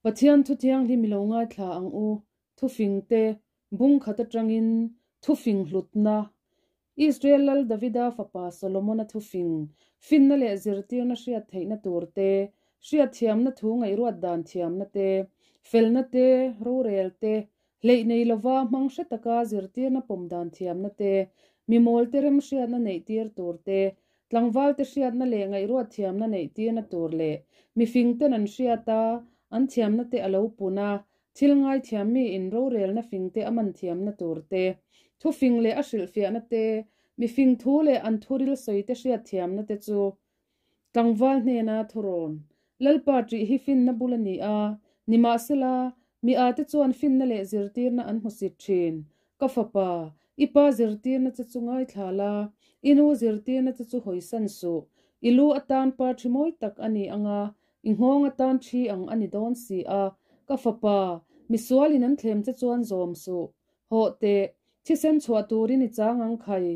Pathian thu thianghlim i lo ngaithla ang u, thufing te, bung khat atangin, thufing hlutna. Israel Lal Davida fapa Solomona thufing, finna leh zirtirna hriat theihna tur te, hriatthiamna thu ngaihruat dan thiamna te, felna te, rorel te, Hleih nei lova hmang hre taka zirtirna pawm dan thiamna te, mimawl te remhriatna neih tir tur te, tlangval te hriatna leh ngaihruat thiamna neih tirna tur leh mifing ten an hriat a, an thiamna te a lo pun a, thil ngaithiam mi in rorelna fing te a man thiamna tur te, thufing leh a hrilhfiahna te, mifing thu leh an thuril sawi te hriat thiamna te chu Tlangval hnena thurawn, Lalpa ṭih hi finna bul a ni a, nimahsela, mi ate chuan finna leh zirtirna an hmusit ṭhin. Ka fapa, i pa zirtirna che chu ngaithla la, i nu zirtirna che chu hawisan suh. I lu atan pa ṭhi mawi tak a ni ang a, i nghawng atan ṭhi ang a ni dawn si a. Ka fapa, misualin an thlem che chuan zawm suh. Hawh teh, thisen chhuah turin i chang ang khai,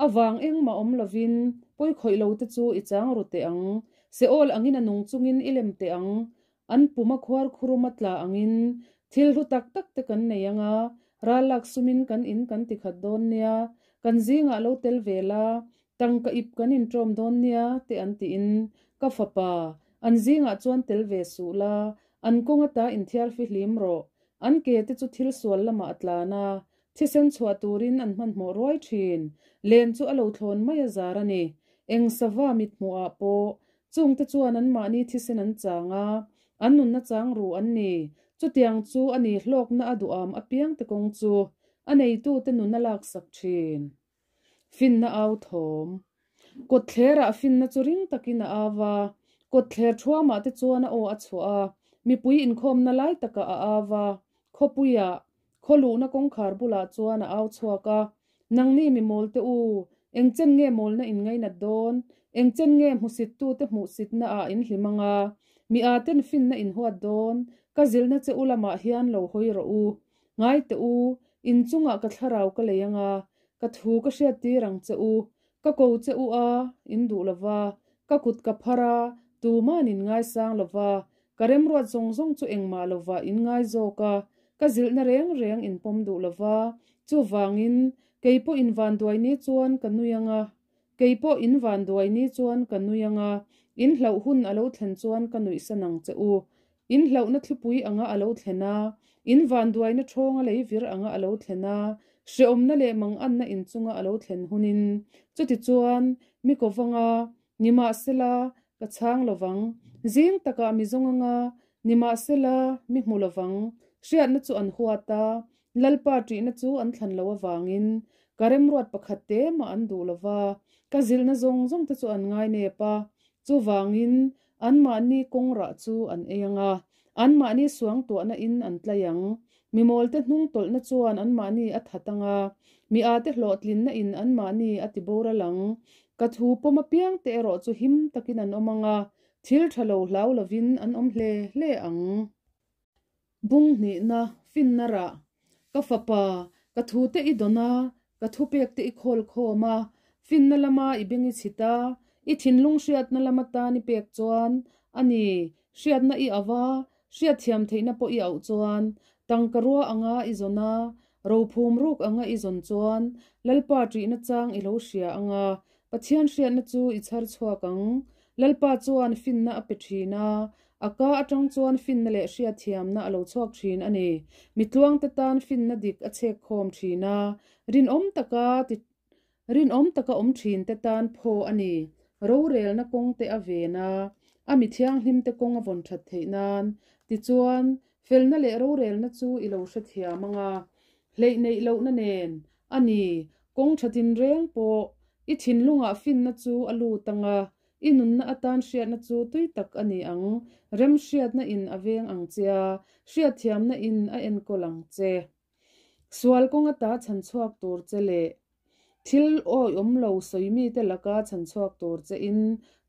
a vang engmah awm lovin pawi khawih lo te chu i chang ru teh ang, Seol angin a nung chungin i lem teh ang, an pum a khuar khurum a tla angin thil hlu tak tak te kan nei ang a, ral lak sumin kan in kan ti khat dawn nia, kan zingah lo tel ve la, tangka ip kan inṭawm dawn nia te an tiin ka fapa, an zingah chuan tel ve suh la, an kawng ata inthiar fihlim rawh, An ke te chu thil sual lamah a tlan a, thisen chhuah turin an hmanhmawh ruai thin. Len chu a lo thlawn mai a zar a ni. Eng sava mithmuhah pawh chungte chuan anmahni thisen an chang a, an nunna chang ru an ni. Chutiang chu a ni hlawkna a duham apiangte kawng chu a neitute nun a laksak thin. Finna au thawm. Kawtthlerah finna chu ring takin a au a, kawtthler thuamah te chuan a aw a chhuah a, mipui inkhawmna lai takah a au a, khawpuiah, khaw luhna kawngkhar bulah chuan a au chhuak a, Nangni mi mawl te u, engchen nge mawlna in ngainat dawn? Engchen nge hmusittute hmuhsitna ah in hlim ang a, mi aa ten finna in huat dawn? Ka zilhna che u lamah hian lo hawi rawh u. Ngai teh u, in chungah ka thlarau ka lei ang a, ka thu ka hriat tir ang che u. Ka ko che u a, in duh lo va, ka kut ka phar a, tuma'n in ngaisang lo va, ka remruat zawng zawng chu engmah lo va in ngai zawk a, ka zilhna reng reng in pawm duh lo va, chuvangin, kei pawh in vanduai ni chuan ka nui ang a, kei pawh in vanduai ni chuan ka nui ang a, in hlauh hun a lo thlen chuan ka nuihsan ang che u. In hlauhna thlipui anga a lo thlen a, in vanduaina thawnga lei vir anga a lo thlen a, hrehawmna leh manganna inchunga a lo thlen hunin, chutichuan, mi kovanga, nimahsela, ka chhang lovang, zing takah mi zawng anga, nimahsela, mi hmu lovang, hriatna chu an huat a, Lalpa ṭihna chu an thlan lo avangin, ka remruat pakhat te mah an duh lova, ka zilhna zawng zawng te chu an ngainep a, chuvangin, Anmahni kawng rah chu an ei ang a, anmahni suangtuahna in an tlai ang. Mi mawlte hnung tawlhna chuan anmahni a that ang a, mi ate hlawhtlinna in anmahni a ti boral ang. Ka thu pawm apiang te erawh chu him takin an awm ang a, thil tha lo hlau lovin an awm hle hle ang. Bung hnihna, finna rah. Ka fapa, ka thu te i dawn a, ka thupek te i khawl khawm a, finna lama i beng i chhit a, i thinlung hriatna lam atan i pek chuan, a ni, hriatna i auh a, hriatthiam theihna pawh i auh chuan, tangka rua anga i zawn a, rophum ruk anga i zawn chuan, Lalpa ṭihna chang i lo hria ang a, Pathian hriatna chu i chhar chhuak ang. Lalpa chuan finna a pe ṭhin a, A ka atang chuan finna leh hriatthiamna a lo chhuak thin a ni. Mitluangte tan finna dik a chhek khawm thin a, rinawm taka ti rinawm taka awm thinte tan phaw a ni. Rorelna kawngte a ven a, a mi thianghlimte kawng a vawn that theih nan. Tichuan, felna leh rorelna chu i lo hrethiam ang a, hleih neih lohna nen a ni. Kawng tha tinreng pawh i thinlungah finna chu a lut ang a, I nunna atan hriatna chu tui tak a ni ang, remhriatna in a veng ang che a, hriatthiamna in a enkawl ang che. Sual kawng ata chhan chhuak tur che leh thil awihawm lo sawi mite laka chhan chhuak tur che in,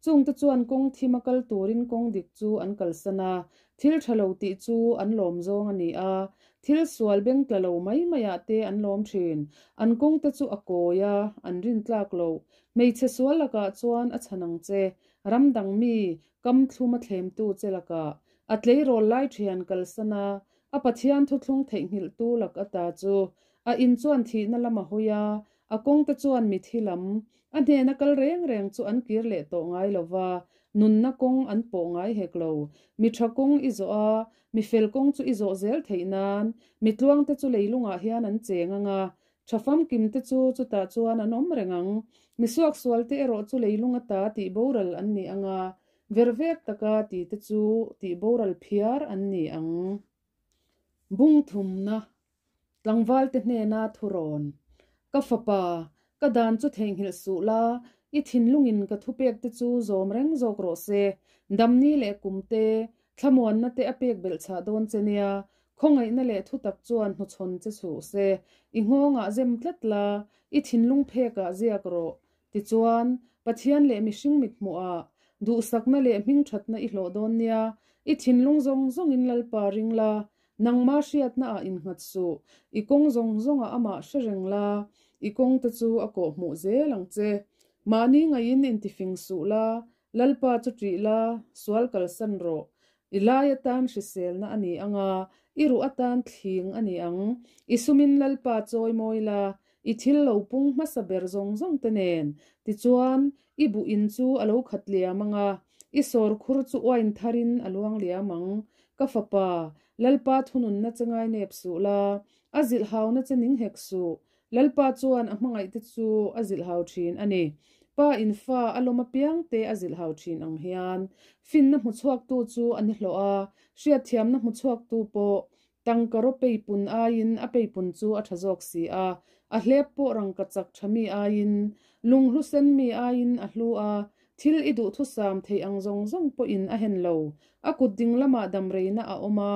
chungte chuan kawng thim a kal turin kawng dik chu an kalsan a, thil tha lo tih chu an lawm zawng a ni a, thil sual beng tla lo mai maiah te an lawm thin. An kawngte chu a kawi a, an rintlak loh. Hmeichhe sual lakah chuan a chhan ang che, ram dang mi, kam thlum a thlemtu che lakah. A tleirawl lai thian kalsan a, a Pathian thuthlung theihnghilhtu lak ata chu a in chuan thihna lam a hawi a, a kawngte chuan mithi lam, a hnena kal reng reng chu an kir leh tawh ngai lo va, nunna kawng an pawh ngai hek lo. Mi tha kawng i zawh a, mi fel kawng chu i zawh zel theih nan, mi tluangte chu leilungah hian an cheng ang a, tha famkimte chu chutah chuan an awm reng ang. Mi suaksualte erawh chu leilung ata tih boral an ni ang a, Vervek taka tihte chu tih boral phiar an ni ang. Bung thumna, Tlangvalte hnena thurawn. Ka fapa, ka dan chu theihnghilh suh la, i thinlungin ka thupekte chu zawm reng zawk rawh se. Damni leh kumte, thlamuanna te a pek belh chhah dawn che nia, khawngaihna leh thutak chuan hnuchhawn che suh se. I nghawngah zem tlat la, i thinlung phekah ziak rawh. Tichuan, Pathian leh mihring mithmuhah duhsakna leh hmingthatna i hlawh dawn nia, i thinlung zawng zawngin Lalpa ring la, nangma hriatnaah innghat suh, i kawng zawng zawngah amah hre reng la, i kawngte chu a kawh hmuh zel ang che. Mahni ngaiin intifing suh la, Lalpa chu ṭih la, sual kalsan rawh. I lai atan hriselna a ni ang a, i ruh atan thling a ni ang. I sumin Lalpa chawi mawi la, i thil lo pung hmasa ber zawng zawng te nen. Tichuan, i buh in chu a lo khat liam ang a, i sawr khur chu uain tharin a luang liam ang. Ka fapa, Lalpa thununna che ngai nep suh la, a zilh hauna che ning hek suh. Lalpa chuan a hmangaihte chu a zilhhau thin a ni. Pa in fa a lawm apiangte a zilhhau thin ang hian finna hmuchhuaktu chu a ni hlawh a, hriatthiamna hmuchhuaktu pawh tangkaraw peipun aiin a peipun chu a tha zawk si a, a hlep pawh rangka chak tha mi aiin lunghlu sen mi aiin a hlu a, thil i duhthusam theih ang zawng zawng pawhin a hen lo. A kut ding lamah damreina a awm a,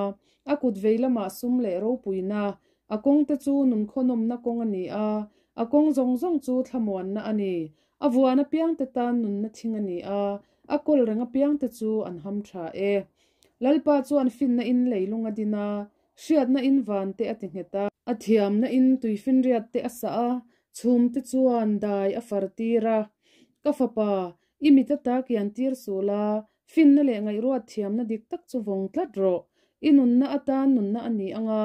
a kut vei lamah sum leh ropuina A kawngte chu nunkhawnawmna kawng a ni a, a kawng zawng zawng chu thlamuanna a ni. A vuan apiangte tan nunna thing a ni a, a kawl reng apiangte chu an ham tha e. Lalpa chuan finna in leilung a din a, hriatna in vante a ti nghet a. A thiamna in tuifinriat te a sah a, chhumte chuan dai a far tir a. Ka fapa, i mit ata kian tir suh la, Finna leh ngaihruat thiamna dik tak chu vawng tlat rawh. I nunna atan nunna a ni ang a,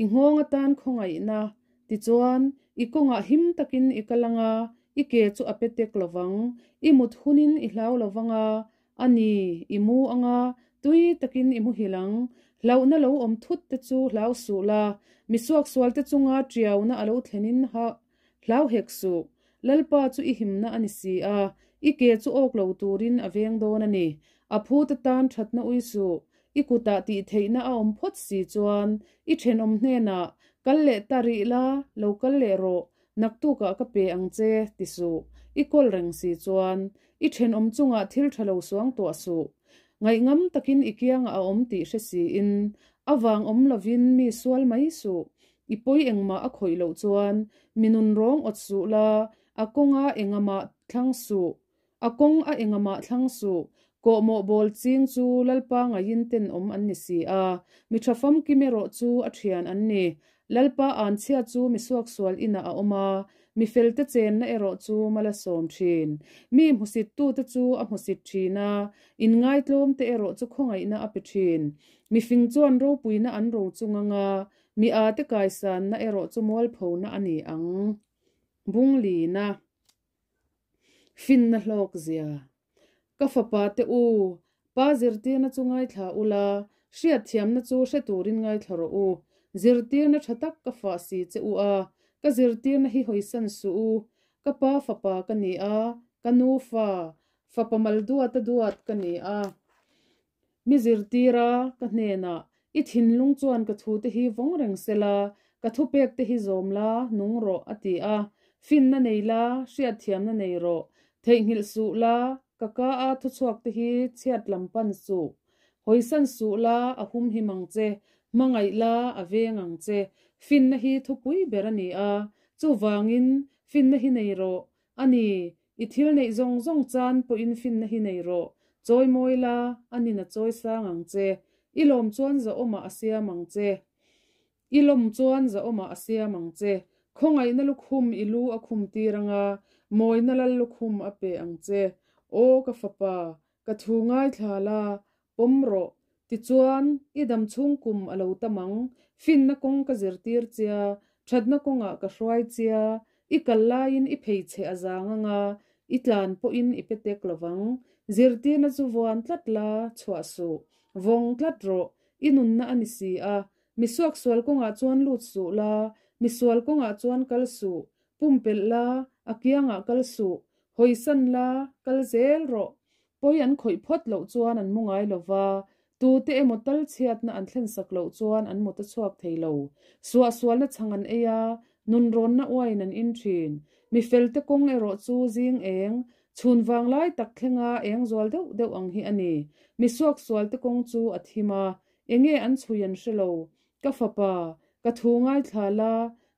i nghawng atan khawngaihna. Tichuan, i kawngah him takin i kal ang a, i ke chu a pe tek lo vang. I mut hunin i hlau lo vang a, a ni, i mu ang a, tui takin i muhil ang. Hlauhna lo awm thut te chu hlau suh la, mi suaksual te chunga tiauna a lo thlenin ha Hlau hek suh, Lalpa chu i himna a ni si a, i ke chu awk lo turin a veng dawn a ni. A phute tan thatna ui suh, i kutah tih theihna a awm phawt si chuan i thenawm hnenah, Kal leh ta rih la, lo kal leh rawh, naktukah ka pe ang che, ti suh. I kawl reng si chuan, i thenawm chungah thil tha lo suang tuah suh. Ngaihngam takin i kiangah a awm tih hre siin, a vang awm lovin mi sual mai suh. I pawi engmah a khawih loh chuan mi nun rawng awt suh la, a kawnga engamah thlang suh. A kawng a engamah thlang suh. Kawhmawh bawl ching chu Lalpa ngaiin tenawm an ni si a, mi tha famkim erawh chu a thian an ni. Lalpa anchhia chu mi suaksual inah a awm a, mi felte chenna erawh chu mal a sawm thin. Mi hmusittute chu a hmusit thin a, inngaitlawmte erawh chu khawngaihna a pe thin. Mifing chuan ropuina an ro chung anga Mi a te kaisanna erawh chu mualphona a ni ang. Bunglina Finna hlawk zia Ka fapa te u, pa zirtirna chu ngaithla ula, hriatthiamna chu hre turin ngaithla rawh u. Zirtirna tha tak ka fah si che u a, ka zirtirna hi hawisan suh u. Ka pa fapa ka ni a, ka nu fa, fapa mal duata duat ka ni a. Mi zirtir a, ka hnenah, I thinlung chuan ka thute hi vawng reng se la, ka thupek te hi zawm la, nung rawh, a ti a. Finna nei la, hriatthiamna nei rawh. Theihnghilh suh la, ka ka a thuchhuak te hi chhiat lam pan suh. Hawisan suh la, a humhim ang che, hmangaih la, a veng ang che. Finna hi thupui ber a ni a, chuvangin, finna hi nei rawh, A ni, i thil neih zawng zawng chan pawhin finna hi nei rawh, chawi mawi la, a nin a chawi sang ang che. I lawm chuan zahawmah a siam ang che. I lawm chuan zahawmah a siam ang che. Khawngaihna lukhum i lu a khum tir ang a, mawina lal lukhum a pe ang che. Aw ka fapa, ka thu ngaithla la, pawm rawh. Tichuan, i dam chhung kum a lo tam ang. Finna kawng ka zirtir chia, thatna kawngah ka hruai chia, i kal laiin i pheichhe a zang ang a, i tlan pawhin i pe tek lo vang. Zirtirna chu vuan tlat la, chhuah suh. Vawng tlat rawh, i nunna a ni si a. Mi suaksual kawngah chuan lut suh la, misual kawngah chuan kal suh. Pumpelh la, a kiangah kal suh. Hawisan la, kal zel rawh. Pawi an khawih phawt loh chuan an mu ngai lo va, tute emaw tal chhiatna an thlensak loh chuan an mut a chhuak thei lo. Suahsualna chhang an ei a, nunrawnna uaiin an in thin. Mi felte kawng erawh chu zing eng, chhun vanglai tak thlenga eng zual deuh deuh ang hi a ni. Mi suaksualte kawng chu a thim a, enge an chhui an hre lo. Ka fapa, ka thu ngaithla la,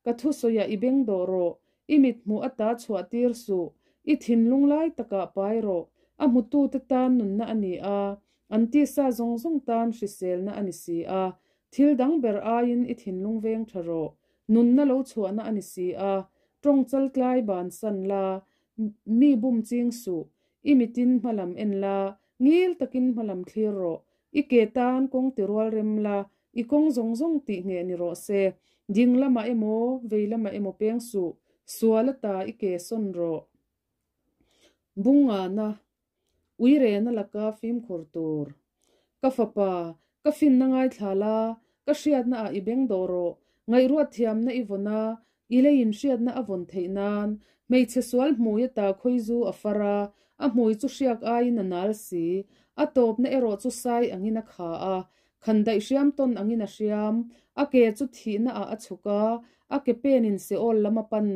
ka thusawiah i beng dawh rawh. I mithmuh a ta chhuah tir suh, i thinlung lai takah pai rawh, a hmutute tan nunna a ni a, an tisa zawng zawng tan hriselna a ni si a, thil dang ber aiin i thinlung veng tha rawh, nunna lo chhuahna a ni si a, tawng chal tlai bansan la, mi bum ching suh, i mitin hmalam en la, ngil takin hmalam thlir rawh, i ke tan kawng ti rual rem la, I kawng zawng zawng tih ngheh ni rawh se. Ding lamah emaw, vei lamah emaw peng suh, sual ata i ke sawn rawh. Bungana, Uirena laka fimkhur tur. Ka fapa, ka finna ngaithla la, ka hriatna ah i beng dawh rawh, ngaihruat thiamna i vawn a, i leiin hriatna a vawn theih nan. Hmeichhe sual hmui ata khawizu a far a, a hmui chu hriak aiin a nal si, a tawpna erawh chu sai angin a kha a, Khandaih hriam tawn angin a hriam, a ke chu thihna ah a chhuk a, a ke penin Seol lam a pan.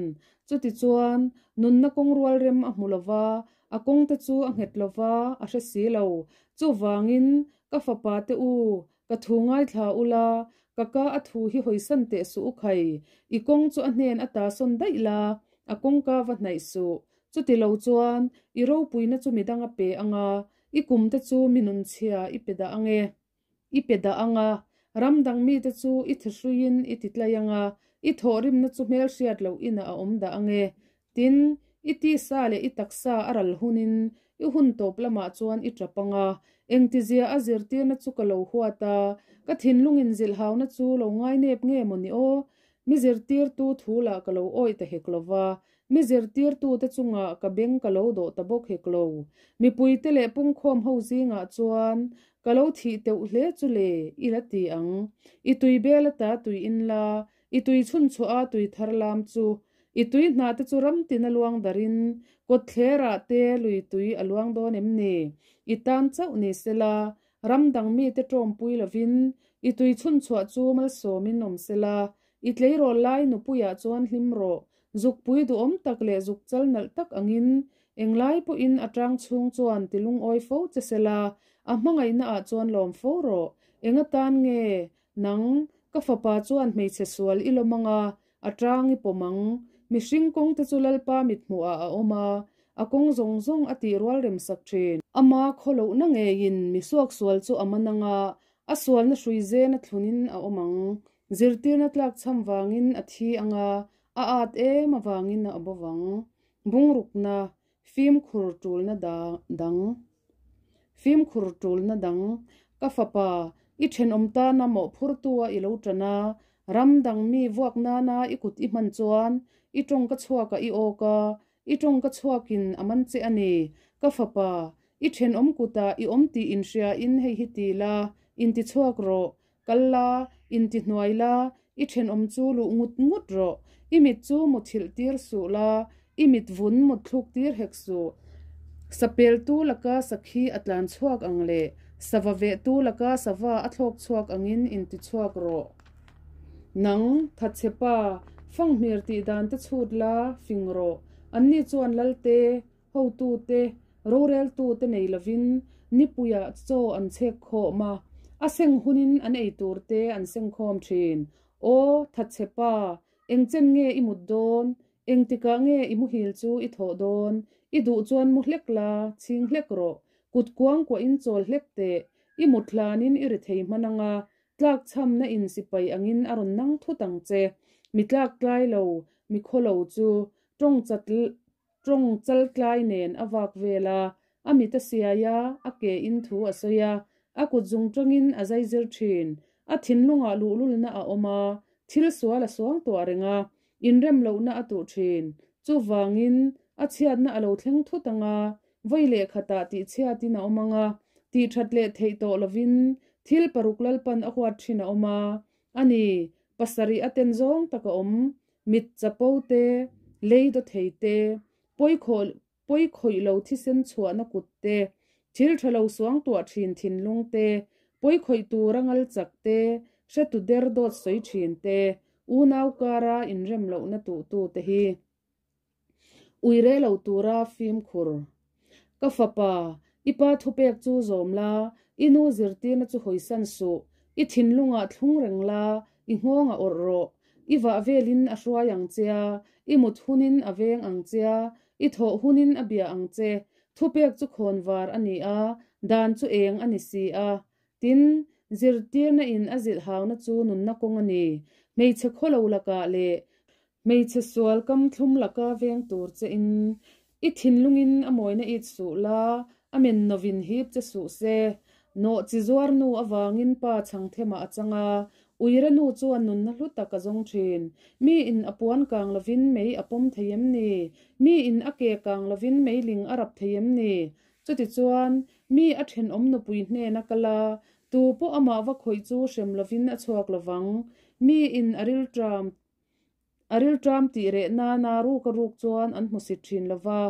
Chutichuan, nunna kawng rual rem a hmu lo va, a kawngte chu a nghet lo va, a hre si lo. Chuvangin, ka fapa te u, ka thu ngaithla ula, ka ka a thu hi hawisan teh suh u khai, i kawng chu a hnen a ta sawn daih la, a kawngka va hnaih suh. Chuti lo chuan, i ropuina chu midang a pe ang a, I kum te chu mi nun chhia i pe dah ang e. I pe dah ang a, ram dang mi te chu i thihruiin i ti tlai ang a, i thawhrimna chu hmelhriat loh inah a awm dah ang e. Tin, i tisa leh i taksa a ral hunin i hun tawp lamah chuan i tap ang a, engtizia a zirtirna chu ka lo huat a, ka thinlungin zilhhauna chu lo ngainep nge maw ni aw? Mi zirtirtu thu lah ka lo awih ta hek lo va, mi zirtirtute chungah ka beng ka lo dawh ta bawk hek lo. Mipuite leh pungkhawm ho zingah chuan ka lo thih teuh hle chu le, i la ti ang. I tui bel ata tui in la, i tui chhun chhuah a tui thar lam chu. I tui hna te chu ram tin a luang darin, kawtthlerah te lui tui a luang dawn em ni? I tan chauh ni sela, Ram dang mite tawmpui lovin i tui chhunchhuah chu malsawmin awm sela, i tleirawl lai nupuiah chuan hlim rawh, zukpui duhawm tak leh zuk chal nalh tak angin englai pawhin a tang chhung chuan ti lungawi fo che sela, a hmangaihnaah chuan lawm fo rawh. Eng atan nge nang, ka fapa chuan hmeichhe sual i lawm anga, A tang i pawm ang. Mihring kawng te chu Lalpa mithmuhah a awm a, a kawng zawng zawng a tih rual rem sak thin. Ama khawlohna ngeiin mi suaksual chu a man ang a, a sualna hrui zen a thlunin a awm ang. Zirtirna tlakchham vangin a thi ang a, a at em avangin a bo vang. Bungrukna, fimkhur tulna dang. Fimkhur tulna dang, Ka fapa, i thenawm tana mawhphurtua i lo tan a, ram dang mi vuak nana i kut i hman chuan i tawngka chhuakah i awk a, i tawngka chhuakin a man che a ni. Ka fapa, i thenawm kutah i awm tih inhriain hei hi ti la, intichhuak rawh, Kal la, inti hnuai la, i thenawm chu luh ngut ngut rawh. I mit chu muthilh tir suh la, i mit vun mut thluk tir hek suh. Sapeltu laka sakhi a tlan chhuak ang leh sava vehtu laka sava a thlawk chhuak angin inti chhuak rawh. Nang, thatchhe pa, fanghmir tih dan te chhut la, fing rawh. Anni chuan Lalte, Hotute, roreltute nei lovin nipuiah chaw an chhek khawm a, a seng hunin an ei turte an seng khawm thin. Aw, thatchhe pa, eng chen nge i mut dawn? Engtikah nge i muhil chu i thawh dawn? I duh chuan mu hlek la, chhing hlek rawh. Kut kuang kuahin chawl hlek teh. I mut hlanin i ri thei hman ang a, tlakchhamna in sipai angin a rawn nang thut ang che. Mi tlak tlai lo, mi khaw lo chu tawng chat Tawng chaltlai nen a vak vel a, a mit a siai a, a ke in thu a sawi a. A kut zung tangin a zaizir thin. A thinlungah luhlulna a awm a, thil sual a suang tuah reng a, inrem lohna a tuh thin. Chuvangin, a chhiatna a lo thleng thut ang a, vawi leh khatah tihchhiatin a awm ang a, tihthat leh theih tawh lovin thil paruk Lalpan a huat thin a awm a, a ni, pasarih a ten zawng tak a awm, mit chapo te, lei daw thei te, pawikhawh Pawi khawih lo thisen chhuahna kut te, thil tha lo suang tuah thin thinlung te, pawi khawih tura ngal chak te, hretu der dawt sawi thin te, unau kara inrem lohna tuhtu te hi ui re lo tura fimkhur. Ka fapa, i pa thupek chu zawm la, i nu zirtirna chu hawisan suh, i thinlungah thlung reng la, i nghawngah awrh rawh, I vah velin a hruai ang che a, i mut hunin a veng ang che a, i thawh hunin a bia ang che. Thupek chu khawn var a ni a, dan chu eng a ni si a. Tin, zirtirna in a zilh hauna chu nunna kawng a ni. Hmeichhe khawlo lakah leh hmeichhe sual kam thlum laka veng tur che in i thinlungin a mawina it suh la, a men novin hip che suh se. Nawh chi zuar nu avangin pa chhang themah a chang a, uire nu chuan nunna hlu tak a zawng thin. Mi in a puan kang lovin mei a pawm thei em ni? Mi in a ke kang lovin meiling a rap thei em ni? Chutichuan, mi a thenawm nupui hnena kal a, tu pawh amah va khawih chu hrem lovin a chhuak lovang. Mi in a rilṭam A rilṭam tih reh nana ruk a ruk chuan an hmu sit ṭhin lo va,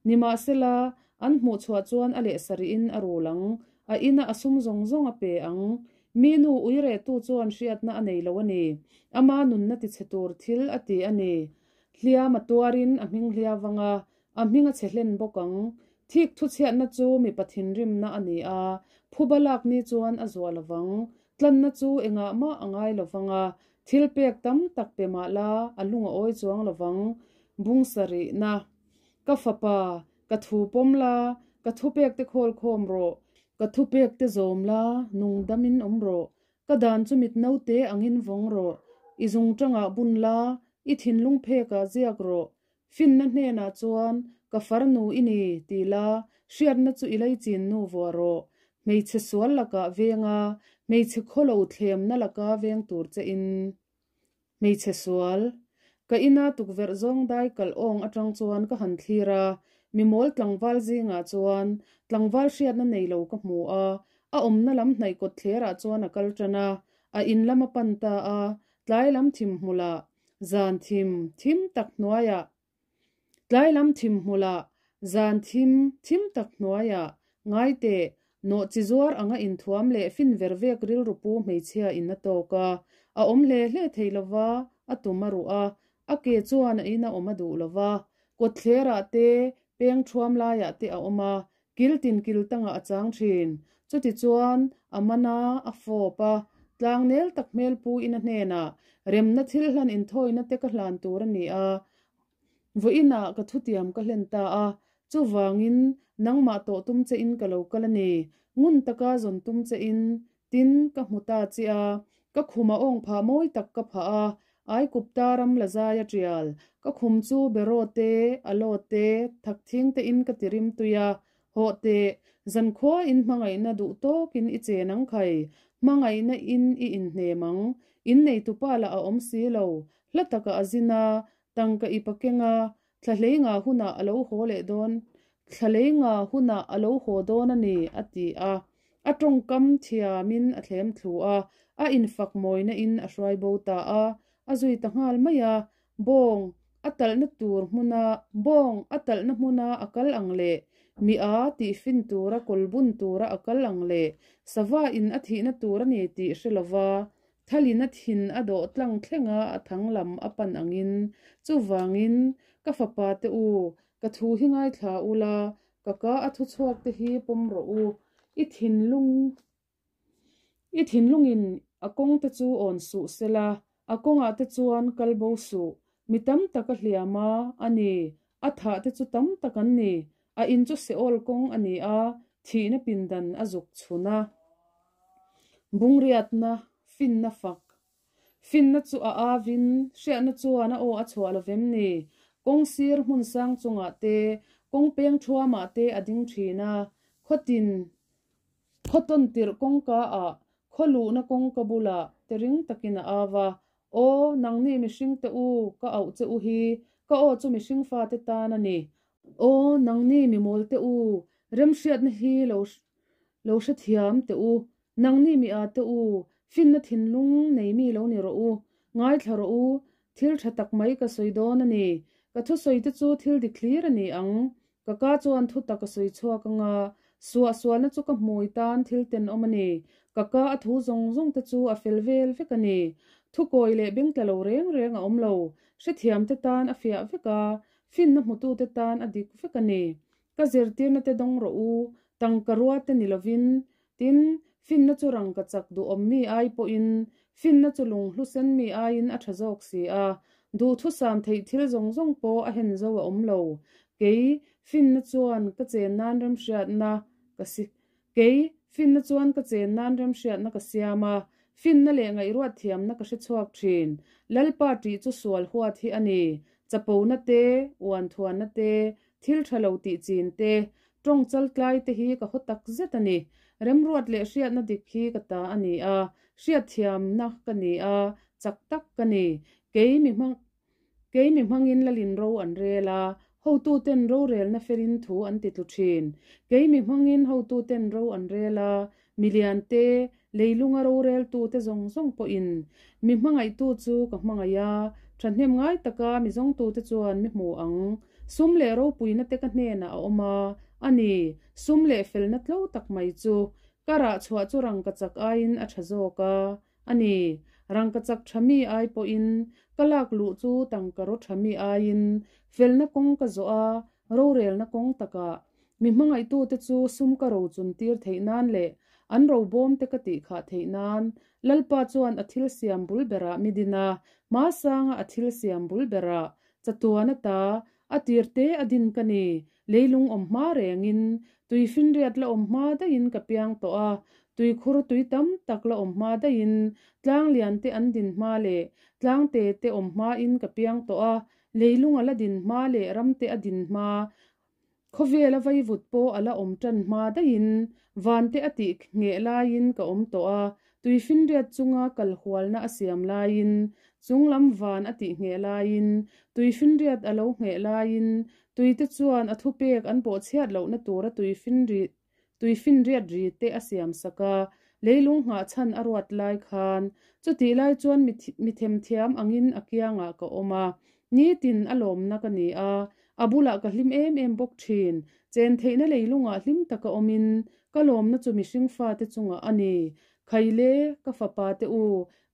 nimahsela, an hmuh chhuah chuan a leh sarih in a rul ang, a ina a sum zawng zawng a pe ang. Mi nu ui rehtu chuan hriatna a nei lo a ni. Ama nunna tichhe tur thil a ti a ni. Hliam a tuarin a hming hliau vang a, a hming a chhe hlen bawk ang. Thik thuchhiatna chu mipa thinrimna a ni a, phuba lak ni chuan a zuah lo vang. Tlanna chu engah mah a ngai lo vang a, thil pek tam tak pe mah la a lung a awi chuang lo vang. Bung sarihna, Ka fapa, ka thu pawm la, ka thupek te khawl khawm rawh, ka thupek te zawm la, nung damin awm rawh, ka dan chu mit naute angin vawng rawh, i zung tangah bun la, i thinlung phekah ziak rawh, Finna hnenah chuan, Ka farnu i ni, ti la, hriatna chu i leichin nu vuah rawh. Hmeichhe sual lakah veng a, hmeichhe khawlo thlemna laka veng tur che in. Hmeichhe sual. Ka ina tukverh zawng dai kalh awng atang chuan ka han thlir a, mimawl tlangval zingah chuan tlangval hriatna nei lo ka hmu a, a awmna lam hnaih kawt thlerah chuan a kal tan a, a in lam a pan ta a, tlai lam thim hmulah Zan thim thim tak hnuaiah Tlai lam thim hmulah Zan thim thim tak hnuaiah Ngai teh, nawh chi zuar anga inthuam leh fin ver vek rilru pu hmeichhia in a tawk a, a awm hle hle thei lova, a tum a ruh a, a ke chuan a in a awm a duh lova, kawtthlerah te, peng thuam laiah te a awm a, Kil tin kil tangah a chang thin. Chutichuan, a man a, a fawp a, tlangnel tak hmel pu in a hnenah, Remna thil hlan inthawina te ka hlan tur a ni a, vawiinah ka thutiam ka hlen ta a, chuvangin nangmah tawh tum che in ka lo kal a ni, ngun taka zawn tum che in, tin, ka hmu ta che a, ka khum a awng phah mawi tak ka phah a, Aikupta ram la zai a tial, ka khum chu beraw te, alaw te, thak thing te in ka ti rim tui a, hawh teh, zankhua in hmangaihna duh tawk in i chen ang khai, hmangaihna in i inhnem ang, in neitupa lah a awm si lo, hla takah a zin a, tangka i pa keng a, thla hlei nga hunah a lo haw leh dawn, thla lei nga hunah a lo haw dawn a ni, a ti a. A tawngkam thiamin a thlem thlu a, a infak mawina in a hruai bo ta a, a zui ta nghal mai a, bawng a talhna tur hmuna bawng a talhna hmuna a kal ang leh mi a tihfin tura kawl bun tura a kal ang leh sava in a thihna tur a ni tih hre lova Thalin a thin a dawh tlang thleng a, a thang lam a pan angin. Chuvangin, ka fapa te u, ka thu hi ngaithla u la, ka ka a thu chhuak te hi pawm rawh u. I thinlung, i thinlungin a kawng te chu awn suh se la, a kawngah te chuan kal bo suh. Mi tam tak a hliam a, a ni, a thah te chu tam tak an ni. A in chu Seol kawng a ni a, thihna pindan a zuk chhun a. Bungriatna, finna fak. Finna chu a avin, hriatna chuan a aw a chhuah lo vem ni? Kawng sir hmun sang chungah te, kawng peng thuamah te a ding thin a, khawtin. Khaw tawn tirh kawngka ah, khaw luhna kawngka bulah te ring takin a au a, Aw, nangni mihring te u, ka auh che u hi, ka aw chu mihring fate tan a ni. Aw, nangni mimawl te u, remhriatna hi lo lo hrethiam teh u. Nangni mi a te u, finna thinlung nei mi lo ni rawh u. Ngaithla rawh u, thil tha tak mai ka sawi dawn a ni. Ka thusawi te chu thil dik hlir a ni ang. Ka ka chuan thu tak a sawi chhuak anga, suah sualna chu ka hmui tan thil tenawm a ni. Ka ka a thu zawng zawng te chu a fel vel vek a ni. Thu kawi leh bengtla lo reng reng a awm lo. Hrethiam te tan a fiah vek a, finna hmutu te tan a dik vek a ni. Ka zirtirna te dawng rawh u, tangka rua te ni lovin, tin, finna chu rangka chak duhawm mi ai pawhin, finna chu lunghlu sen mi aiin a tha zawk si a, duhthusam theih thil zawng zawng pawh a hen zo a awm lo. Kei, finna chuan ka chen nan remhriatna ka si Kei, finna chuan ka chen nan remhriatna ka siam a, finna leh ngaihruat thiamna ka hre chhuak thin. Lalpa tih chu sual huat hi a ni. Chapona te, uan thuanna te, thil tha lo tih chin te, tawng chal tlai te hi ka haw tak zet a ni. Remruat leh hriatna dik hi ka ta a ni a, hriatthiamna ka ni a, chak tak ka ni. Kei mi hmang Kei mi hmangin lalin ro an rel a, hotuten rorelna felin thu an ti tlu thin. Kei mi hmangin hotuten ro an rel a, milian te, leilunga roreltute zawng zawng pawhin mi hmangaihtu chu ka hmangaih a, thahnem ngai taka mi zawngtute chuan mi hmu ang. Sum leh ropuina te ka hnenah a awm a, a ni, sum leh felna tlo tak mai chu ka rah chhuah chu rangkachak aiin a tha zawk a, A ni, rangkachak tha mi ai pawhin ka lak luh chu tangka raw tha mi aiin felna kawng ka zawh a, rorelna kawng takah mi hmangaihtute chu sum ka ro chun tir theih nan leh an ro bawm te ka tih khah theih nan Lalpa chuan a thil siam bul berah mi din a, hma sanga a thil siam bul berah chatuan ata a tir te a din ka ni. Leilung awm hma rengin, tui finriat la awm hma daihin ka piang tawh a, tuikhur tui tam tak la awm hma daihin, tlang lian te an din hma leh tlang te te awm hmain ka piang tawh a, leilung a la din hma leh ram te a din hma, khawvel a vaivut pawh a la awm tan hma daihin, van te a tih ngheh laiin ka awm tawh a, tui finriat chunga kal hualna a siam laiin, chunglam van a tih ngheh laiin, tui finriat a lo ngheh laiin, Tuite chuan a thupek an bawhchhiat lohna tura tuifinriat ri te a siam sak a, leilung nghah chhan a ruat lai khan chutih lai chuan mi themthiam angin a kiangah ka awm a, nitin a lawmna ka ni a, a bulah ka hlim em em bawk thin. Chen theihna leilungah hlim taka awmin ka lawmna chu mihring fate chungah a ni. Khaile, ka fapa te u,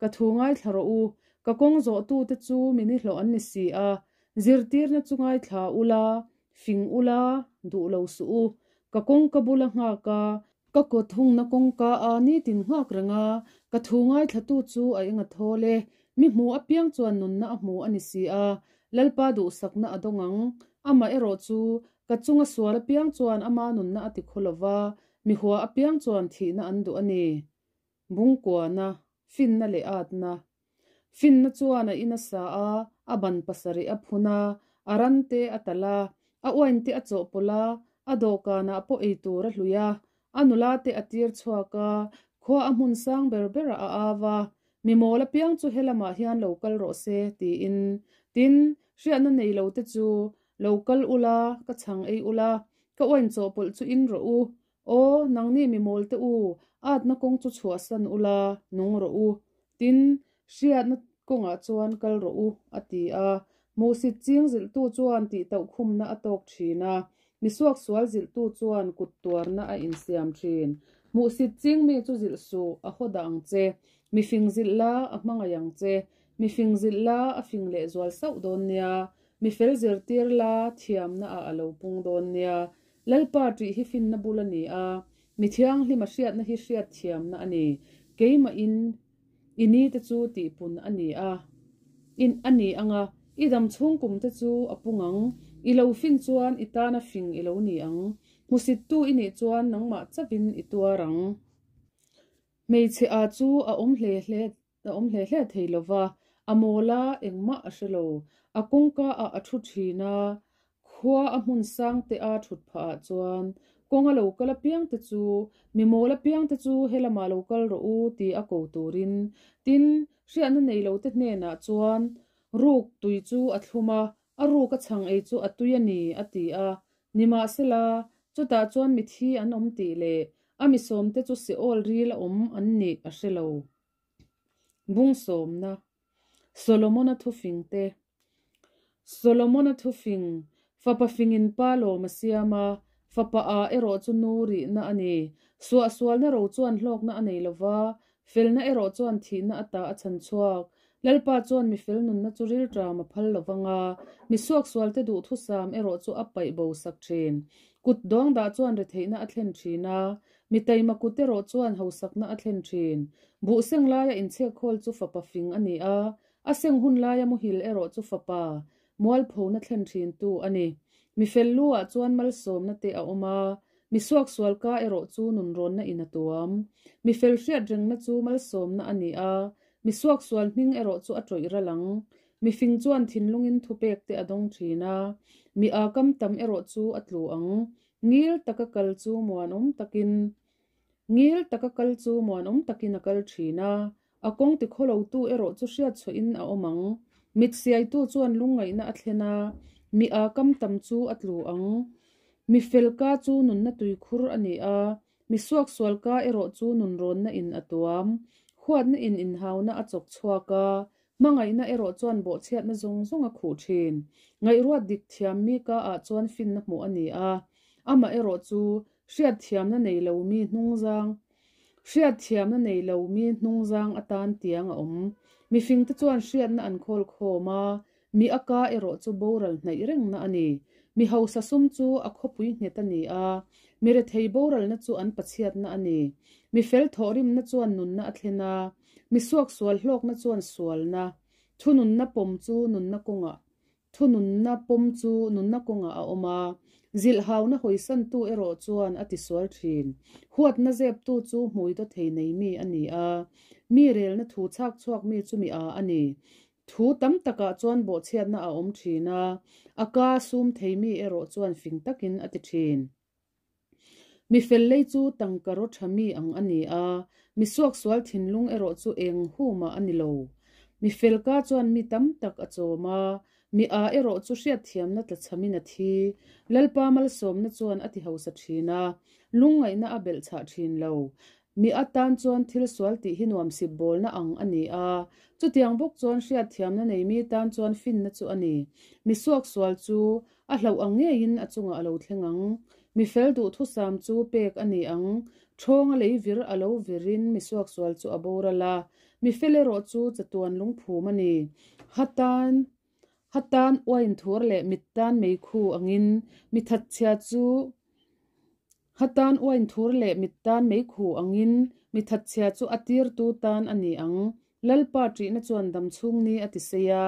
ka thu ngaithla rawh u, ka kawng zawhtute chu mi nihlawh an ni si a, Zirtirna chu ngaithla ula, fing ula, duh lo suh u. Ka kawngka bula nghak a, ka kawt hungna kawngka a nitin nghak reng a, ka thu ngaithlatu chu a eng a thawl e. Mi hmu apiang chuan nunna a hmu a ni si a, Lalpa duhsakna a dawng ang. Amah erawh chu, ka chunga sual apiang chuan ama nunna a tikhaw lo va, mi hua apiang chuan thihna an duh a ni. Bungkuana, finna leh atna. Finna chuan a in a sa a, a ban pasarih a phun a, a ran te a talh a, a uain te a chawhpawlh a, a dawhkanah pawh ei tur a hlui a, a nula te a tir chhuak a, khua a hmun sang ber berah a au a, Mi mawl apiang chu helamah hian lo kal rawh se, tiin. Tin, hriatna nei lo te chu, Lo kal ula, ka chhang ei ula, ka uain chawhpawlh chu in rawh u, Aw, nangni mi mawl te u, atna kawng chu chhuahsan ula, nung rawh u. Tin, hriatna kawngah chuan kal rawh u, a ti a. Hmuhsit ching zilhtu chuan tihtauh khumna a tawk thin a, misuak sual zilhtu chuan kut tuarna a insiam thin. Hmuhsit ching mi chu zilh suh, a haw dah ang che. Mi fing zilh la, a hmangaih ang che. Mi fing zilh la, a fing lehzual sauh dawn nia. Mi fel zirtir la, thiamna ah a lo pung dawn nia. Lalpa ṭih hi finna bul a ni a, mi thianghlim a hriatna hi hriat thiamna a ni. Keimah in i ni te chu tihpun a ni a, in a ni ang a, i dam chhung kum te chu a pung ang. I lo fin chuan i tana fing i lo ni ang. Hmusittu i nih chuan nangmah chauhin i tuar ang. Hmeichhe a chu a awm hle hle A awm hle hle thei lo va, a mawl a, engmah a hre lo. A kawngka ah a thu thin a, khua a hmun sang te a thut phah ah chuan Kawnga lo kal apiangte chu, mi mawl apiangte chu helamah lo kal rawh u ti a ko turin. Tin, hriatna nei lote hnenah chuan ruk tui chu a thlum a, a ruk a chhang ei chu a tui a ni, a ti a. Nimahsela, chutah chuan mithi an awm tih leh a mi sawmte chu Seol ril a awm an nih a hre lo. Bung sawmna, Solomona thufingte. Solomona thufing, Fapa fingin pa lawm a siam a, fapa a erawh chu nu rihna a ni. Suahsualna ro chuan hlawkna a nei lo va, felna erawh chuan thihna ata a chhan chhuak. Lalpa chuan mi fel nunna chu rilṭam a phal lo vang a, mi suaksualte duhthusam erawh chu a paih bo sak ṭhin. Kut dawng dah chuan retheihna a thlen ṭhin a, mi taima kut erawh chuan hausakna a thlen ṭhin. Buh seng laia inchhek khawl chu fapa fing a ni a, a seng hun laia muhil erawh chu fapa mualphona thlen ṭhintu a ni. Mi fel luah chuan malsawmna te a awm a, mi suaksual ka erawh chu nunrawnna in a tuam. Mi fel hriat rengna chu malsawmna a ni a, mi suaksual hming erawh chu a ṭawih ral ang. Mi fing chuan thinlungin thupek te a dawng ṭhin a, mi aa kam tam erawh chu a tlu ang. Ngil taka kal chu muanawm takin Ngil taka kal chu muanawm takin a kal ṭhin a, a kawng tikhawlotu erawh chu hriatchhuahin a awm ang. Mit siaitu chuan lungngaihna a thlen a, mi aa kam tam chu a tlu ang. Mi fel ka chu nunna tuikhur a ni a, mi suaksual ka erawh chu nunrawnna in a tuam. Huatna in inhauna a chawk chhuak a, hmangaihna erawh chuan bawhchhiatna zawng zawng a khuh thin. Ngaihruat dik thiam mi ka ah chuan finna hmuh a ni a, amah erawh chu hriatthiamna nei lo mi hnungzang Hriatthiamna nei lo mi hnungzang atan tiang a awm. Mifingte chuan hriatna an khawl khawm a, mi a ka erawh chu boral hnaih rengna a ni. Mi hausa sum chu a khawpui nghet a ni a, mi rethei boralna chu an pachhiatna a ni. Mi fel thawhrimna chuan nunna a thlen a, mi suaksual hlawkna chuan sualna. Thununna pawm chu nunna kawngah Thununna pawm chu nunna kawngah a awm a, zilhhauna hawisantu erawh chuan a tisual thin. Huatna zeptu chu hmui daw thei nei mi a ni a, mi relna thu chhak chhuak mi chu mi a a ni. Thu tam takah chuan bawhchhiatna a awm thin a, a ka sum thei mi erawh chuan fing takin a ti thin. Mi fel lei chu tangka raw tha mi ang a ni a, mi suaksual thinlung erawh chu eng huma a ni lo. Mi fel ka chuan mi tam tak a chawm a, mi a erawh chu hriatthiamna tlachhamin a thi. Lalpa malsawmna chuan a ti hausa thin a, lungngaihna a belh chhah thin lo. Mi atan chuan thil sual tih hi nuamsip bawlna ang a ni a, chutiang bawk chuan hriatthiamna nei mi tan chuan finna chu a ni. Mi suaksual chu A hlauh ang ngeiin a chungah a lo thleng ang. Mi fel duhthusam chu pek a ni ang. Ṭhawnga lei vir a lo virin mi suaksual chu a boral a. Mi fel erawh chu chatuan lungphum a ni. Hatan Hatan uain thur leh mittan meikhu angin mi thatchhia chu Hatan uain thur leh mittan meikhu angin mi thatchhia chu a tirtu tan a ni ang. Lalpa ṭihna chuan damchhung ni a ti sei a.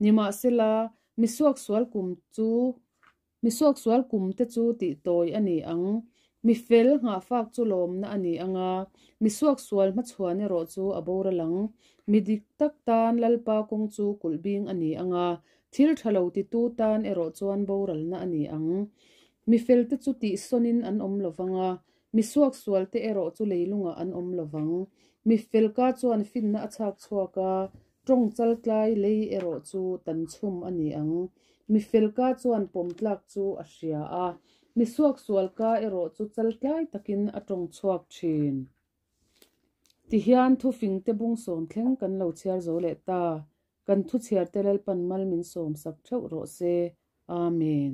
Nimahsela, Mi suaksual kum chu Mi suaksual kum te chu tih tawi a ni ang. Mi fel nghahfak chu lawmna a ni ang a, mi suaksual hmachhuan erawh chu a boral ang. Mi dik tak tan Lalpa kawng chu kulh bing a ni ang a, thil tha lo titu tan erawh chuan boralna a ni ang. Mi felte chu tihsawnin an awm lo vang a, mi suaksualte erawh chu leilungah an awm lo vang. Mi felka chuan finna a chhak chhuak a, Tawng chaltlai lei erawh chu tan chhum a ni ang. Mi felka chuan pawmtlak chu a hria a, mi suaksualka erawh chu chaltlai takin a tawng chhuak thin. Tihian thufingte bung sawm thleng kan lo chhiar zo leh ta. Kan thuchhiarte Lalpan mal min sawmsak theuh rawh se. Amen.